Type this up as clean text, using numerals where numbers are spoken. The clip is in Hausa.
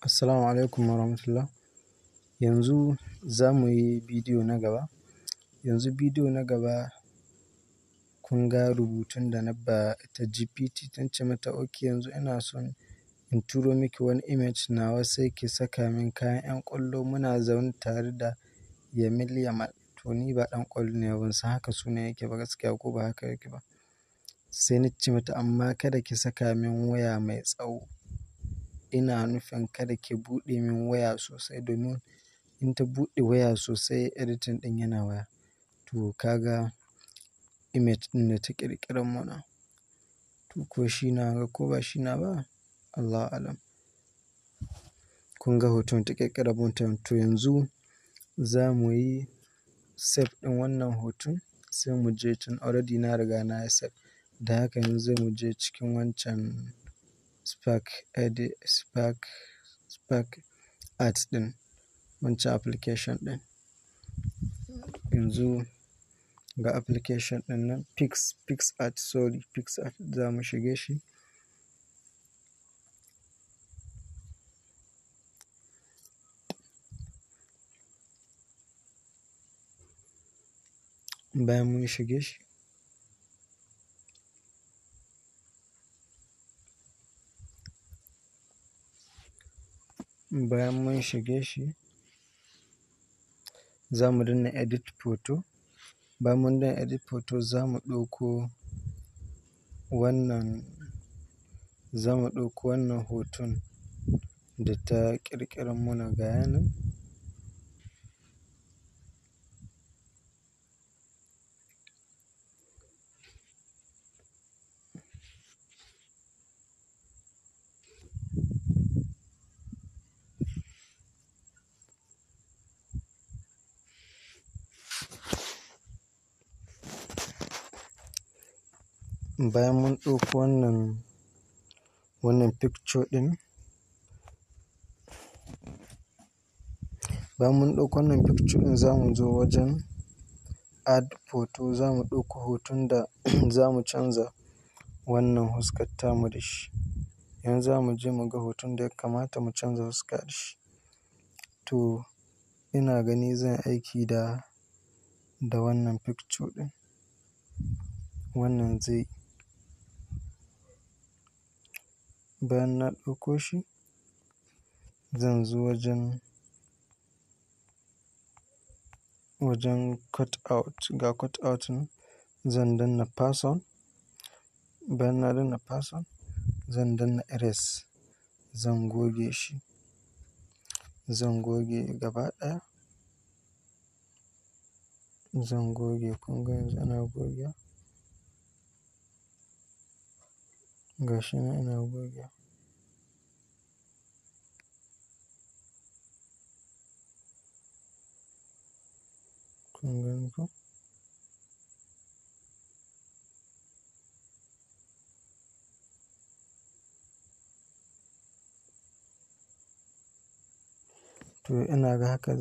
Assalamu alaikum warahmatullah. Yanzu za mu yi bidiyo na gaba. Yanzu bidiyo na gaba, kun ga rubutun da na ba ita GPT, ta ce mata, "Okay, yanzu ina son in turo miki wani image nawa, sai ki saka min kayan 'yan ƙwallo muna zaune tare da Lamine Yamal." To, ni ba ɗan ƙwallo ne ba, ban san haka sunan yake ba gaskiya, ko ba haka yake ba. Sai na ce mata, "Amma kada ki saka min waya mai tsawo. Ina nufin kada ki buɗe min waya sosai, domin in ta buɗe waya sosai, editing ɗin yana waya." To, kaga image ɗin da ta ƙirƙirar mana. To, ko shi na ga ko ba shi na ba, Allahu alam. Kun ga hoton ta ƙirƙirar hoton. To, yanzu za mu yi save ɗin wannan hoton, sai mu je can. Already na riga na yi save. Da haka yanzu zai mu je cikin wancan Spark Edit, Spark Art ɗin, wancan application ɗin. Yanzu ga application ɗin nan, PicsArt, sorry, PicsArt, za mu shige shi. Bayan mun shige shi, bayan mun shige shi, za mu danna edit photo. Bayan mun danna edit photo, za mu ɗauko wannan hoton da ta ƙirƙirar muna, ga ya nan. Bayan mun ɗauko wannan picture ɗin, bayan mun ɗauko wannan picture ɗin, za mu zo wajen add photo, za mu ɗauko hoton da za mu canza wannan huskar tamu da shi. Yanzu za mu je mu ga hoton da ya kamata mu canza huska da shi. To, ina gani zan aiki da wannan picture ɗin. Wannan zai. Bayan na ɗauko shi, zan zo wajen cut out. Ga cut out nan, zan danna person. Bayan na danna person, zan danna erase. Zan goge shi. Zan goge gaba ɗaya. Zan goge, kun ga yanzu ana goge. Ga shi nan ina goge. Kun gani ko? To, ina ga haka.